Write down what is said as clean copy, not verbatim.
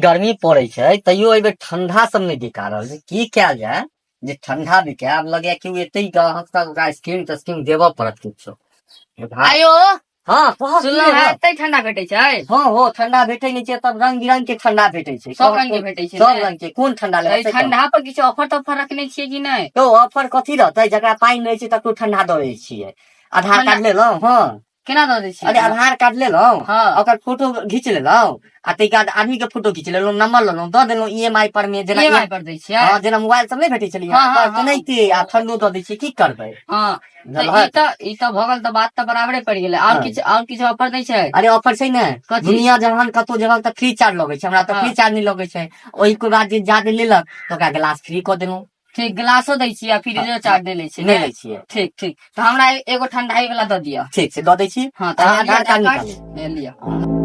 गर्मी पड़ै छै तैयो एहि बेर ठंडा सब नहि बिका रहल छै। की कयल जाय जे ठंडा बिकाय? आब लगैया कि ओ एते ग्राहक तक ओकरा स्कीम तस्कीम देबऽ पड़त किछो। आयो। हँ, कहऽ की सुनलहुँ लेबै? हेँ एते ठंडा भेटै छै। हँ हो, ठंडा भेटै नहि छै, तब रंग बिरंग के ठंडा भेटै छै। सब रंग के भेटै छै सब ने? रंग के। कोन ठंडा तऽ लेबै ई से कहू। ठंडा पर किछु ऑफर तॉफर रखने छियै कि नहि? तो ऑफर कथी रहतै? जकरा पानि नहि छै तकरो ठंडा दऽ दै छियै। आधार ठंडा- कार्ड लेलहुँ? हँ। केना दऽ दै छियै? अरे, आधार कार्ड लेलहुँ, ओकर फोटो घीच लेलहुँ आ ताहिके बाद आदमी के फोटो घीच लेलहुँ, नंबर लेलहुँ, दऽ देलहुँ ई एम आई पर मे जेना। EMI पर दै छियै? हँ, जेना मोबाइल सब नहि भेटै छलै, हँ, हँ, तेनाहिते। आ ठंडो दऽ दै छियै, की करबै? तऽ ई बुझलहक? तऽ ई तऽ भऽ गेल, तऽ बात तऽ बराबरे पड़ि गेलै। आओर किछु, आओर किछु ऑफर नहि छै? अरे, ऑफर छै ने। कथी? दुनिया जहान कतौ जगह तऽ फ्री चार्ज लगै छै, हमरा तऽ फ्री चार्ज नहि लगै छै। ओहिके बाद जे जादे लेलक तऽ ओकरा गिलास फ्री कऽ देलहुँ। ठीक, गिलासो दै छियै आ फ्रीजो चार्ज नहि लै छियै? नहि ने? लै छियै। ठीक ठीक, तऽ हमरा एगो ठंडाई वाला दऽ दिअ। ठीक छै, दऽ दै छी। हँ, तऽ अहाँ आधार कार्ड आधार निकालू। ले लिअ।